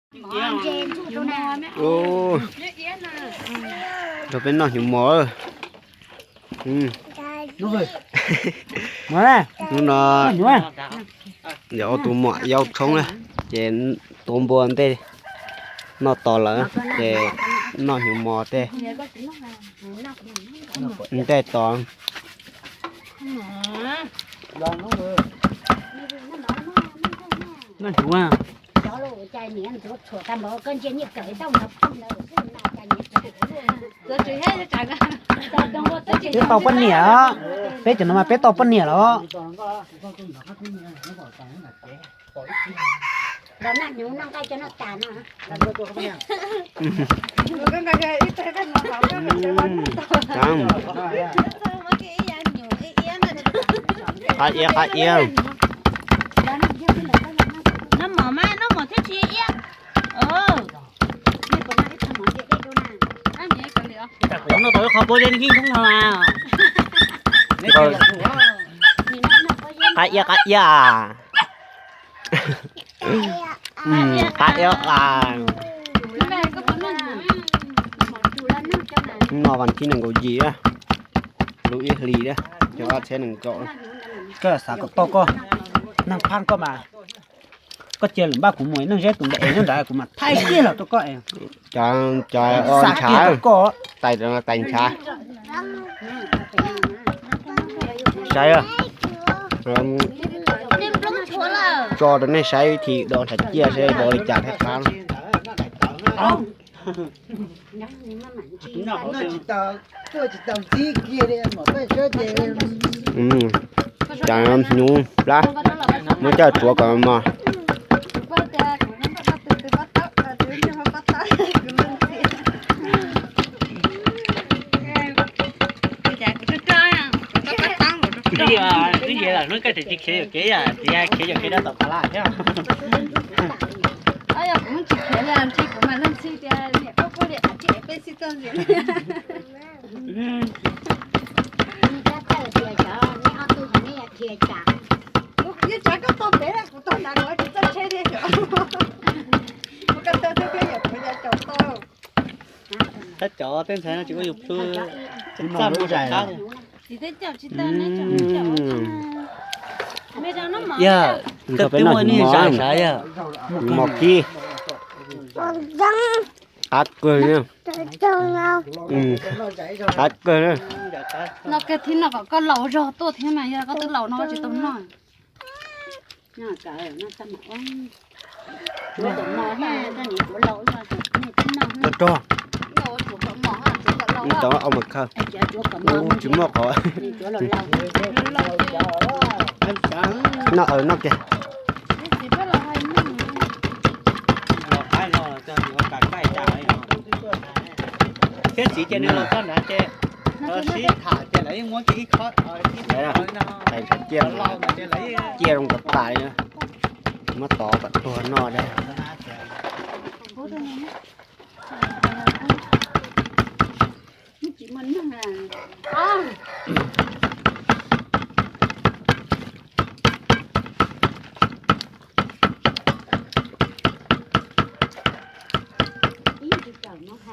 Rau peb noj hnyuv mos. Hnub no yog ob tug muam yau tshoob na, ces tua npua ntej noj tos lawm ces noj hnyuv mos tej ntej tos. Noj hnyuv. Peb tau poj niam, peb cov no mas peb tau poj niam lawm. Qab iab qab iab. Noj mov mas noj mov thiaj tsis iab. Kuv noj tau ib qho pob zeb nej yeej thoob no mas. Qab iab qab iab. Qab iab a. Noj vas thib nees nkaum yim, lub ib hlis, cov ob txhiab nees nkaum. Koj xav kom tau koj, neeg phab koj mas, koj cia lwm npaj kuv mus neej zeb tus ntawd es nyob nrad kuv mam thaij kiag los rau koj es. Cov ua ntshav, tais ntshav. Saib, tso rau nej saib vib thi do ntshav ciaj seb do li cas thiaj qab. Cas hnyuv plab, muab coj tsuav kom mos. Twb yog, twb yog hnub koj tseem tsis khiav yuam kev, yog tsis khiav yuam kev dab tom pas laj thiab. Yog kuv tsis khiav li ntshe kuv mas leej txiv tias niam pab pab li peb xij txoj ntxiv. Yeej tsav koj tau pem, kuv tau nrad kuv tsis txawj tsheb thiab. Kuv ko taw thiab thiab yog kuv ya caum tau. Tab cov tej ntxhais no tsis ua yus plhu, txaj muag zais. Yog, koj twb muaj nej zais sav yog. Mos kib. Qab kawg, qab kawg. No kawg thiab, no kom koj laus zog tuaj thiab mas, yog koj twb laus no koj tsis tau noj. Rog, rog. Cov au mas khaws. Tsis muaj qhov. Noj, noj kiag. Thiab txiv ces nws los txog nrad ces sib tham ces lawv yeej muab kiag ib khob, ib khob no. Tais ntshav ciaj, ciaj zoo tas tas li na. Muab tov kom tuag noj dab.